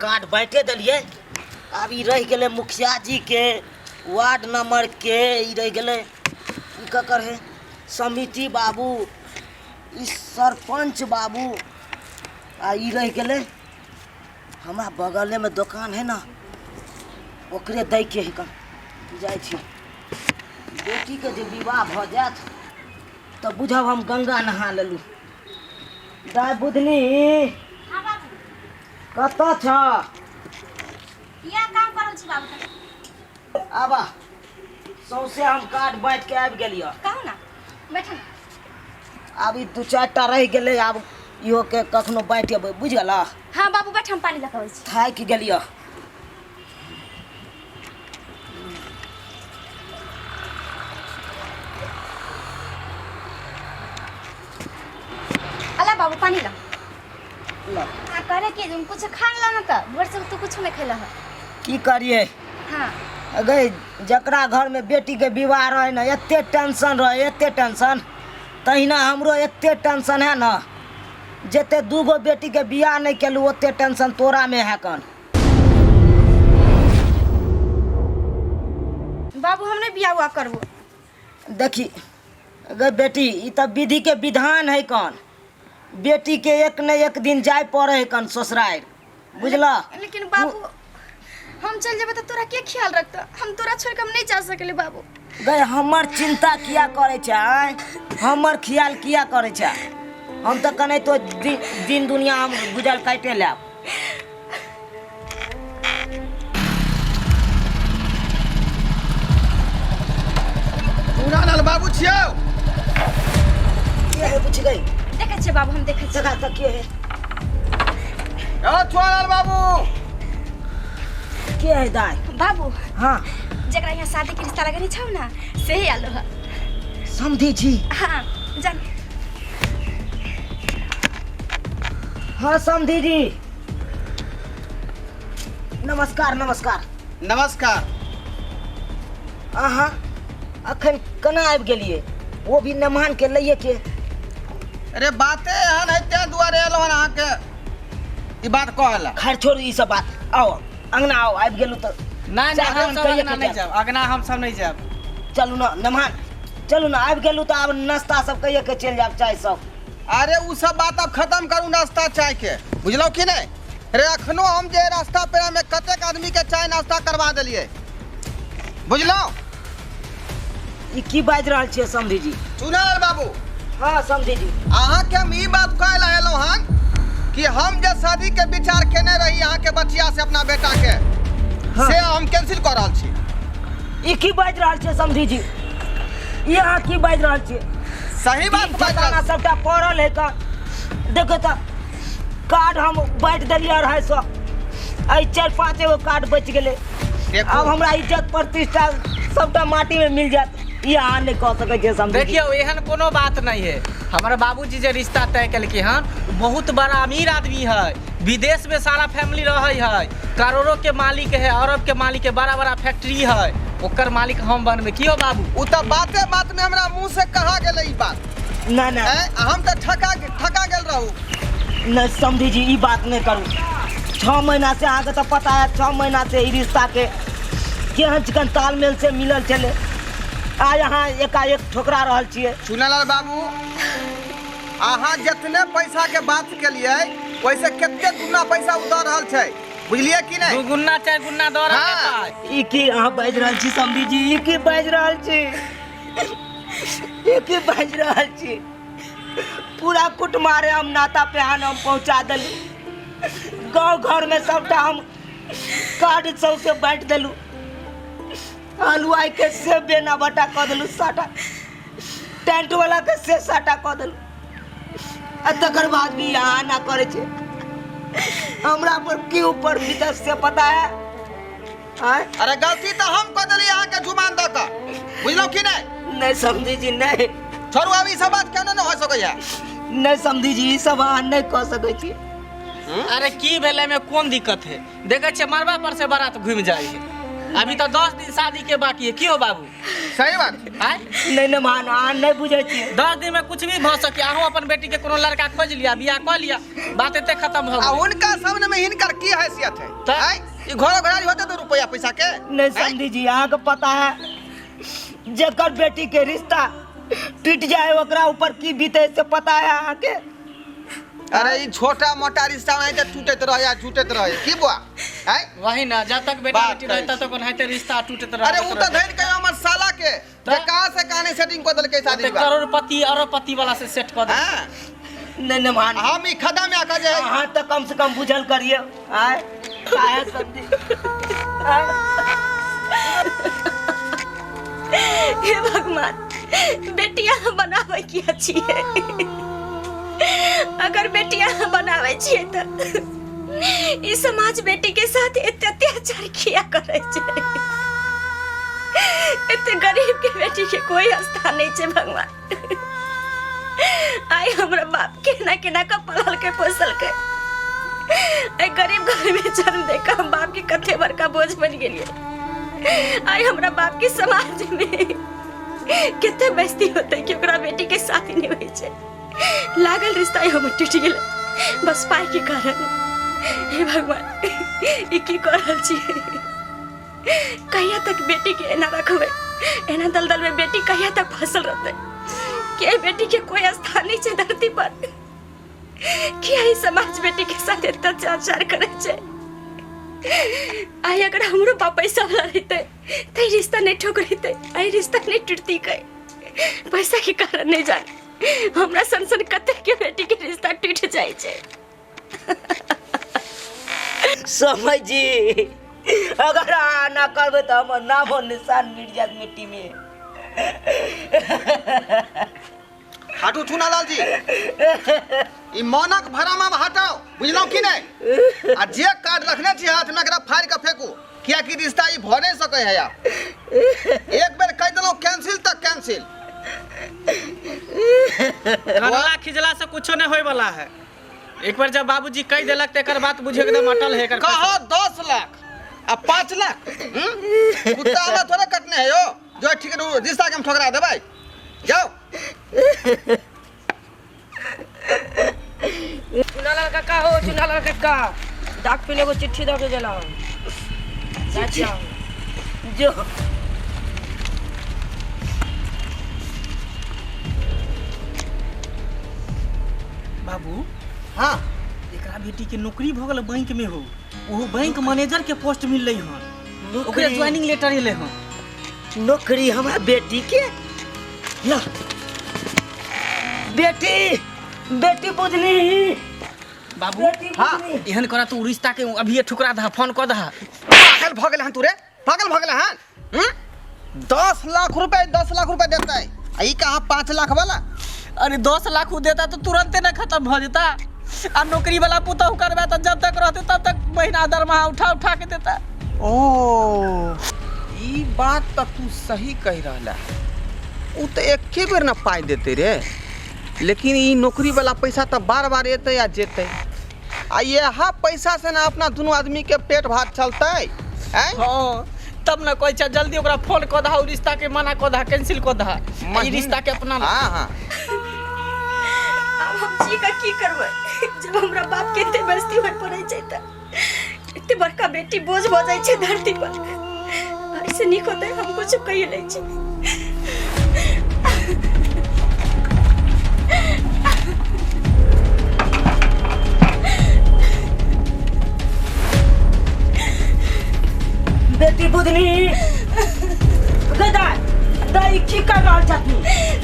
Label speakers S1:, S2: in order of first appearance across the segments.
S1: Card बाँटे देलियै। आब ई रहि गेलै मुखिया जी के वार्ड नंबर के, ई रहि गेलै ई ककर है, समिति बाबू, ई सरपंच बाबू, आ ई रहि गेलै हमरा बगलेमे दोकान है ने, ओकरे दैके है। कन जाइ छी, बेटीके जे विवाह भऽ जायत तऽ बुझब हम गंगा नहा लेलहुँ। दाय बुधनी।
S2: हाँ बाबू।
S1: कतऽ छ?
S2: किया काम करल छी बाबू तनी?
S1: आबा, सौंसे हम कार्ड बाँटि के आबि गेलियै।
S2: कहू ना, बैठू ना।
S1: आब ई दू चारि टा रहि गेलै, आब इहो के कखनो बाँटि अबै, बुझि गेलऽ?
S2: हाँ बाबू बैठ, हम पानी लऽ कऽ अबै छी।
S1: थाकि गेलियै।
S2: अला बाबू पानी ला।
S1: ला।
S2: आ करे कि तुम कुछ खा ला ना, त भोर से तू कुछ नहीं खेला है।
S1: की करिए?
S2: हाँ।
S1: अगे जकरा घर में बेटी के विवाह रहे ना, एते टेंशन रहे, एते टेंशन, तहिना हमरो एते टेंशन है ना, जते दूगो बेटी के बियाह नहीं केलू ओते टेंशन तोरा में है कन।
S2: बाबू हम नहीं बियाह हुआ करबो।
S1: देखी गे बेटी, ई तऽ विधि के विधान है कन, बेटी के एक न एक दिन जाय पड़े है कन ससुराल, बुझला?
S2: लेकिन बाबू हम चल जेबे तऽ तोरा के ख्याल रखता? हम तोरा छोड़ के हम नहीं जा सकले बाबू।
S1: गए हमर चिंता किया करे छै आँय? हमर ख्याल किया करे छै? हम तऽ कने तो दिन दुनिया हम गुजर काटे लेब।
S3: पूरा बाबू छियौ।
S1: के है पूछ गई?
S2: देखै छियै बाबू, हम देखै छियै।
S1: देखा तऽ के है?
S3: ओ चुआलाल बाबू।
S1: के है दाई?
S2: बाबू।
S1: हाँ।
S2: जकरा यहाँ शादी के रिश्ता लगने छौ ना, से ही आलो है।
S1: समझी छी?
S2: हाँ जान।
S1: हाँ समधी जी, नमस्कार। नमस्कार।
S3: नमस्कार।
S1: अहाँ अखन केना आबि गेलियै, वो भी मेहमान के लैए के?
S3: अरे बाते एहन है तें दुआरे एलहुँ हन अहाँके ई बात कहऽ लए।
S1: खैर छोड़ू ई सब बात, आओ अंगना आओ, आबि गेलहुँ तऽ।
S4: नहीं,
S1: चाह
S4: नहीं, हम
S1: पान
S4: सब
S1: कहिए
S4: अंगना
S1: के
S4: नहीं
S1: जायब।
S4: जायब, अंगना हम सब नहीं जायब।
S1: चलू ना मेहमान, चलू ना, आबि गेलहुँ तऽ आब नाश्ता सब कहिए के चलि जायब, चाय सब।
S3: अरे उ सब बात अब खत्म करू नाश्ता चाय के, बुझलहुँ कि नहीं? अरे अखनो हम जे रास्ता पेड़ा में कतेक आदमी के चाय नाश्ता करवा देलियै, बुझलहुँ?
S1: ई की बाजि रहल छियै समधी जी?
S3: चुनार बाबू।
S1: हाँ समधी जी।
S3: अहाँके हम ई बात कहै लए एलहुँ हन कि हम जे शादी के विचार केने रही अहाँके बचिया से अपना बेटा के,
S1: हाँ।
S3: से हम कैंसिल कऽ रहल छी।
S1: ई की बाजि रहल छियै समधी जी? ई अहाँ की बाजि रहल छियै?
S3: सही बात
S1: तीन
S3: बाजि रहल
S1: ठिकाना
S3: छी।
S1: सबटा पड़ल है का, देखो तऽ कार्ड हम बांटि देलियै 250, एहि चारि पाँच एगो कार्ड बचि गेलै।
S3: देखू।
S1: आब हमरा इज्जत प्रतिष्ठा सबटा माटी में मिल जायत, ई अहाँ नहि कह सकै छियै समझी।
S4: देखियौ एहन कोनो बात नहीं है, हमारे बाबूजी जे रिश्ता तय केलकै हन बहुत बड़ा अमीर आदमी है, विदेश में सारा फैमिली रहे है, करोड़ों के मालिक है, अरब के मालिक है, बड़ा बड़ा फैक्ट्री है, ओकर मालिक हम बनबै। की हो बाबू?
S3: उ तऽ बाते बात में हमरा मुंह से कहा गेलै ई बात।
S1: ना ना।
S3: ऐं, हम तऽ ठका गेल रहू।
S1: नहीं समझी जी, ई बात नहीं करू। 6 महीना से अहाँके तऽ पता है, 6 महीना से ई रिश्ता के केहन चिकन तालमेल से मिलल छलै, आइ अहाँ एकाएक ठोकरा रहल छियै।
S3: चुनालाल बाबू, अहाँ जितने पैसा के बात केलियै ओहिसे कते गुना पैसा उ दऽ रहल छै, बुझलियै कि नहि?
S4: दू गुना चारि गुना दऽ रहल है
S3: हाँ।
S4: पाइ।
S1: ई की अहाँ बाजि रहल छी समधी जी? ई की बाजि रहल छी? ई की बाजि रहल छी? पूरा कुटमारे हम नाता पेहान हम पहुंचा देलू, गांव घर में सबटा हम कार्ड सबसे बांटि देलू, हलुआई के से बेना बटा कऽ देलू, साटा टेंट वाला के से साटा कऽ देलू, आ तकर बाद भी यहाँ ना करे छे। हमरा पर की ऊपर बीतत से पता है? आँय?
S3: अरे गलती तऽ हम कऽ देली अहाँके जुबान दऽ कऽ, बुझलहुँ कि नहि?
S1: नहीं समझी जी, नहीं।
S3: छोड़ू आब ई सब बात केना नहि हो सकैया।
S1: नहीं समझी जी, ई सब अहाँ नहीं कऽ सकै छी।
S4: अरे की भेलै, में कोन दिक्कत है? देखै छियै मरबा पर से बारात घुमि जाइ है। अभी तो 10 दिन शादी के बाकी है। क्यों बाबू?
S3: सही बात।
S4: आय?
S1: नहीं नहीं मान, अहाँ नहीं बुझै छियै।
S4: 10 दिन में कुछ भी भऽ सके। अहूँ अपन बेटी के कोनो लड़का खोज लिया, बियाह कऽ लिया, बात एते खत्म हो
S3: आ
S4: गेलै।
S3: उनका सामने में हिनकर की हैसियत है?
S4: तऽ?
S3: आय, ई घरो घरारी होते तो रुपया पैसा के
S1: नहीं।
S3: आय?
S1: समधी जी, अहाँके पता है, जेकर बेटी के रिश्ता टूट जाए ओकरा ऊपर की बीते, से पता है अहाँके?
S3: अरे, ई छोटा मोटा रिश्ता में तऽ टूटैत रहे आ टूटैत रहे की बुआ आय?
S4: वही ना, जब तक बेटा
S3: बात
S4: बेटी रहे
S3: करै
S4: तब तक ओनाहिते रिश्ता टूटैत रहे।
S3: अरे, उ तऽ धरि के हमर साला के जे कहाँ से कहाँ नहीं सेटिंग कऽ देलकै शादी विवाह।
S4: करोड़पति अरबपति वाला से सेट कऽ दे।
S3: हाँ।
S1: नहीं नहीं मान।
S3: हम ई खदा में आकर जे
S1: अहाँ तऽ कम से कम बुझल करिए। आय काहे समधी, आय?
S2: हे भगवान, बेटिया बनाबै किया छियै? अगर बेटिया बनाबै छियै तऽ ई समाज बेटी के साथ एते अत्याचार किया करै छै? एते गरीब के बेटी के कोई स्थान नहीं छै। भगवान, आइ हमरा बाप केना केना कऽ पललकै पोसलकै। एहि गरीब घर में जन्म दे कऽ हम बाप के कते बड़का बोझ बन गेलियै। आइ हमरा बाप के समाज में कते बेइज्जती होतै कि ओकरा बेटी के शादी नहीं होइ छै। लागल रिश्ता हमर टूटि गेलै बस पाइ के कारण। हे भगवान, ई की कऽ रहल छियै? कहिया तक बेटी के एना रखबै? एना दलदल में बेटी कहिया तक फसल रहतै? के एहि बेटी के कोई स्थान नहीं छै धरती पर? किया ई समाज बेटी के साथ एतना अत्याचार करै छै? आइ अगर हमरो बाप पैसा वाला रहितै तऽ ई रिश्ता नहीं ठुकरेतै, आइ रिश्ता नहीं टूटती। कै पैसा के कारण नहीं जाने हमरा सन सन कते के बेटी के रिश्ता टूट जाइ छै।
S1: समय जी, अगर अहाँ ना करबै तऽ हमर नामो निशान मिट जायत मिट्टी में।
S3: हटू चुनालाल जी, ई मौनक भरम आब हटाओ, बुझलहुँ कि नहि? आ जे कार्ड रखने छी हाथमे, एकरा फाड़ि कऽ फेंकू, कियाकि रिश्ता ई भऽ नहि सकै है आब। एक बेर कहि देलहुँ कैंसिल तऽ कैंसिल।
S4: कनला खिजला से कुछो नहीं होय वाला है। एक बार जब बाबूजी कह देलक तऽ एकर बात बुझे एकदम अटल है एकर।
S3: कहो 10 लाख आ 5 लाख, हम्म? कुत्ता हमरा थोड़े कटने है यो जो ठीक है, रिश्ता के हम ठोकरा देबै। जाओ।
S1: चुनालाल काका हो, चुनालाल काका, डाक पे एगो चिट्ठी दऽ के गेला। अच्छा जो।
S4: बाबू।
S3: हाँ।
S4: एकरा बेटी के नौकरी भऽ गेल बैंक में हो। ओहो बैंक मैनेजर के पोस्ट मिललै हन। ओकरे ज्वाइनिंग लेटर एलै हन।
S1: नौकरी हमरा बेटी के? ला बेटी, बेटी बुझली।
S4: बाबू।
S1: बेटी।
S3: हाँ।
S1: बुझली।
S4: एहन करा तू, रिश्ता के अभी ठुकरा दहा, फोन कऽ दहा।
S3: पागल भऽ गेल हन तू रे? पागल भऽ गेल हन, हम्म? 10 लाख रुपए, 10 लाख रुपए देतै आ ई कहाँ 5 लाख वाला।
S4: अरे, 10 लाख उ देता तो तुरंते ना खत्म भऽ जेता? आ नौकरी वाला पुतहु करबे तऽ जब तक रहते तब तक महीना दरमाहा उठा उठा के देता।
S3: ओ, ई बात तऽ तू सही कहि रहला। उ तऽ एके बेर न पाइ देतै रे, लेकिन ई नौकरी वाला पैसा तऽ बार बार एतै आ जेतै। आ इएह पैसा से ने अपना दुनू आदमी के पेट भात चलतै, आँय?
S4: हाँ, तब न कहै छै, जल्दी ओकरा फोन कऽ दहा, उ रिश्ता के मना कऽ दहा, कैंसिल कऽ दहा। आ ई रिश्ता के अपना ला।
S3: हाँ हाँ
S2: आब हम जी का की करबै, जब हमरा बाप के एते बेइज्जती होय पड़ै छै तऽ एते बड़का बेटी बोझ भऽ जाइ छै धरती पर। ऐसे नीक होतै हम कुछ कहि लै छी।
S1: बेटी बुधनी, गदा दाई, की कर रहल छथिन?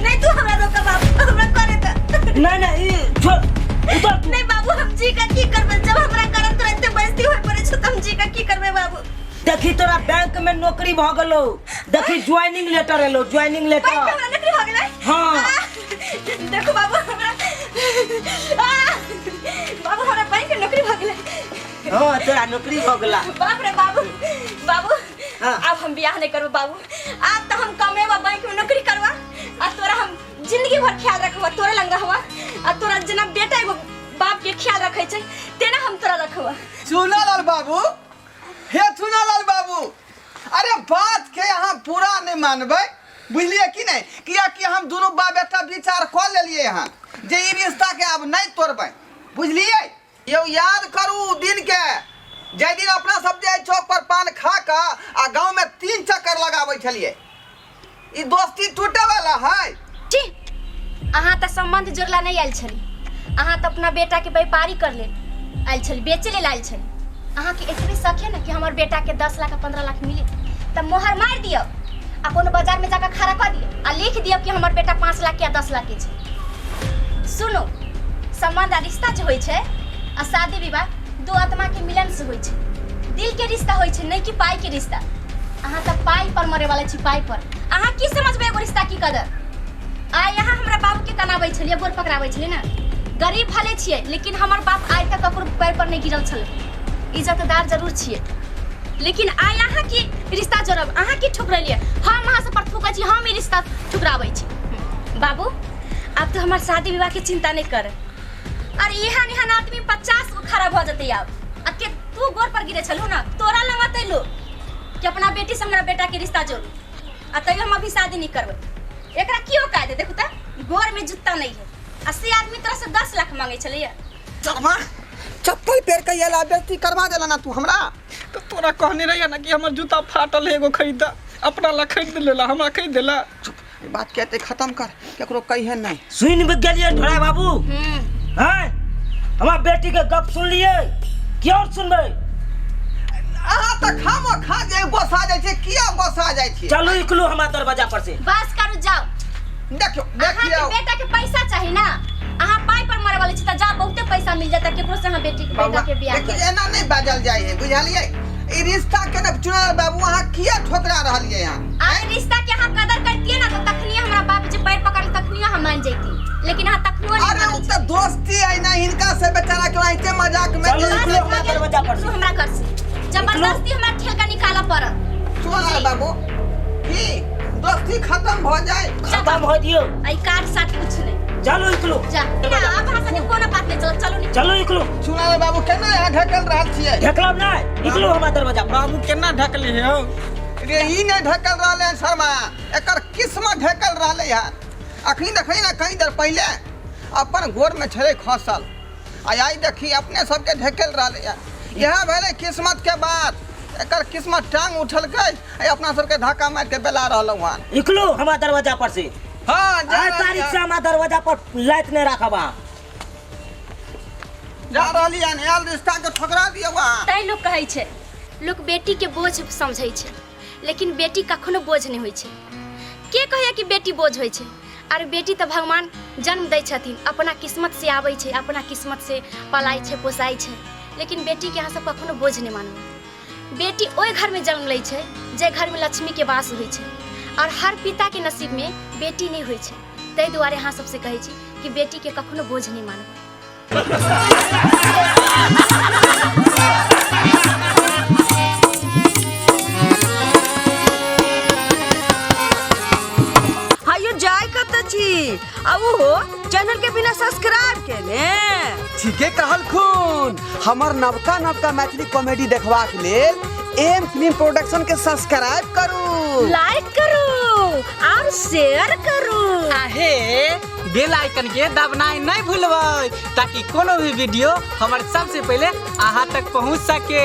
S2: नहीं, तू हमरा रोका बाबू, हमरा करे तऽ।
S1: नहीं नहीं, ई छोड़, उतर तू।
S2: नहीं बाबू, हम जी का की करबै, जब हमरा करत तुरंते बेइज्जती होय पड़ै छै तऽ हम जी का की करबै बाबू?
S1: देखी, तोरा बैंक में नौकरी भ गेलो। देखी, ज्वाइनिंग लेटर एलो, ज्वाइनिंग लेटर।
S2: बैंक में हमरा नौकरी भऽ गेलै?
S1: हाँ।
S2: देखो बाबू, हमरा बाबू, हमरा बैंक में नौकरी भऽ गेलै।
S1: हाँ, तोरा नौकरी भ गेला।
S2: बाप रे बाबू, बाबू।
S1: हाँ।
S2: अब हम बियाह नहीं करबो बाबू। अब तो हम कमेबा, बैंक में नौकरी करबा आ तोरा हम जिंदगी भर ख्याल रखबा, तोरे लंग रहबा आ तोरा जेना बेटा एगो बाप के ख्याल रखे छै तेना हम तोरा रखबा।
S3: चुनालाल बाबू, हे चुनालाल बाबू, अरे बात के अहाँ पूरा नहीं मानबै, बुझलिए कि नहीं? कियाकि हम दुनू बाप बेटा विचार कऽ लेलिए हन जे ई रिश्ता के आब नहीं तोड़बै, बुझलिए? यौ याद करू उ दिन के, जाहि दिन अपना सब जे चौक पर पान खा कऽ आ गाँव में 3 चक्कर लगाबै छलिए। ई दोस्ती टूटे वाला है।
S2: जी अहाँ तऽ संबंध जोड़ला नहीं आयल छली, अहाँ तऽ अपना बेटा के व्यापारी कर लेल आयल छली, बेचे लेल आयल छली। अहाँ के एतबे शक है ना कि हमर बेटा के 10 लाख 15 लाख मिले तऽ मोहर मारि दियौ आ कोनो बाजार में जाकर खड़ा कर दियौ आ लिख दियौ कि हमर बेटा 5 लाख या 10 लाख के छै। सुनो, संबंध आ रिश्ता जे होइ छै आ शादी विवाह दू आत्मा के मिलन से होइ छै, दिल के रिश्ता होइ छै, नहीं कि पाई के रिश्ता। अहाँ तऽ पाई पर मरे वाला छी, पाई पर। अहाँ की समझबै एगो रिश्ता की कदर? आइ अहाँ हमरा बाबू के कनाबै छलियै, गोर पकड़ाबै छलियै ने। गरीब भले छियै लेकिन हमर बाप आइ तक ककरो पैर पर नहीं गिरल छलै, इज्जतदार जरूर छियै, लेकिन आइ अहाँ की रिश्ता जोड़ब? अहाँ की ठुकरेलियै? हम अहाँ से पर थूकै छी, हम ई रिश्ता ठुकराबै छी। बाबू आब तो हमर शादी विवाह के चिंता नहीं कर। अरे एहन एहन आदमी 50 गो खड़ा भऽ जेतै आब। आ के तू गोर पर गिरे छलू ना, तोरा लग अतै लोग कि अपना बेटी से हमरा बेटा के रिश्ता जोड़ू, आ तैयो हम अभी शादी नहीं करबै। एकरा की औकात है? देखू तऽ गोर में जूता नहीं है आ से आदमी तोरा से 10 लाख मांगे छलैया।
S3: चलमा चप्पल पेर के आयल आ बेइज्जती करवा देला ना तू हमरा।
S5: तो तोरा कहने रहिया ना कि हमर जूता फाटल है, एगो खरीदा, अपना ला खरीद लेला, हमरा खरीद देला।
S3: चुप, ई बात के एते खत्म कर, केकरो कहिए नहीं।
S1: सुन भी गेलिए ढोरा बाबू? हैं, हमरा बेटी के गप सुनलिए की और सुनबै?
S3: अहाँ तऽ खामो खा जे गोसा जाइ छै, किया गोसा जाइ छै?
S1: चलू निकलू हमरा दरवाजा पर से।
S2: बस करू, जाओ।
S3: देखियौ,
S2: अहाँ के
S3: देखियौ।
S2: बेटा के पैसा चाही ना, अहाँ पाई पर मरे वाले छी तऽ जाओ, बहुते पैसा मिल जाता केकरो से अहाँ बेटी के बेटा के बियाह
S3: देखियौ,
S2: कर।
S3: एना नहीं बाजल जाइ है, बुझलिए? ई रिश्ता के ने चुनल बाबू, अहाँ किया ठोकरा रहलिए यहाँ?
S2: अरे रिश्ता के अहाँ कदर करतिए ना तो तखनी हमरा बाप जे पैर पकड़ तखनी हम मान जैती, लेकिन अहाँ तखनो नहीं
S3: अरे
S2: मानै
S3: उ तऽ दोस्ती है ना हिनका से, बेचारा के ओनाहिते मजाक में
S1: चलू,
S3: जे-
S1: निकलू हमरा दरवाजा पर
S2: निकलू
S1: से।
S2: हमरा घर से, जबरदस्ती हमरा ठेल के निकालऽ पड़त।
S3: चुनल बाबू की दोस्ती खत्म भ जाए?
S1: खत्म हो दियो।
S2: आई कार्ड साथ कुछ नहीं।
S1: चलू निकलू।
S2: जा ना, अब अहाँ सबके कोनो बात नहीं, चलो चलो निकलू।
S1: चलू निकलू।
S3: चुनल बाबू केना यहाँ ढकल रहल छियै?
S1: ढकलब नहीं, निकलू हमरा दरवाजा पर।
S5: बाबू केना ढकली है हौ?
S3: रे ई नहीं ढकल रहले हन शर्मा, एकर किस्मत ढकल रहले हन। अखनी देखै ना कहीं देर पहले अपन गोर में छलै खसल, आ आई देखी अपने सबके ढकेल रहले हन। इएह भेलै किस्मत के बात, एकर किस्मत टांग उठलकै आ अपना सबके धक्का मारि के बेला रहलहुँ हन।
S1: निकलू हमरा दरवाजा पर से।
S3: हाँ, जा
S1: आइ
S3: रहली
S1: तारीख से
S3: हन।
S1: हमरा दरवाजा पर लाइट नहीं राखब अहाँ।
S3: जा रहली हन, आयल रिश्ता के ठोकरा दियौ अहाँ।
S2: तैं लोग कहै छै लोग बेटी के बोझ समझै छै, लेकिन बेटी कखनो बोझ नहीं होइ छै। के कहैया कि बेटी बोझ होइ छै? आर बेटी तऽ भगवान जन्म दै छथिन, अपना किस्मत से आबै छै, अपना किस्मत से पलाइ छै पोसाइ छै, लेकिन बेटी के अहाँ सब कखनो बोझ नहीं मानबै। बेटी ओहि घर में जन्म लै छै जे घर में लक्ष्मी के वास होइ छै, और हर पिता के नसीब में बेटी नहीं होइ छै। ताहि दुआरे अहाँ सबसे कहै छी कि बेटी के कखनो बोझ नहीं मानबै।
S6: हायो जाय कत छी आ उहो चैनल के बिना सब्सक्राइब केने।
S3: ठीके कहलखुन, हमर नवका नवका मैथिली कॉमेडी देखबाक लेल एम फिल्म प्रोडक्शन के सब्सक्राइब करू,
S2: लाइक करू और शेयर करू।
S4: आहे बेल आइकन के दबनाइ नहीं भूलबै ताकि कोनो भी वीडियो हमर सबसे पहले अहाँ तक पहुँच सके।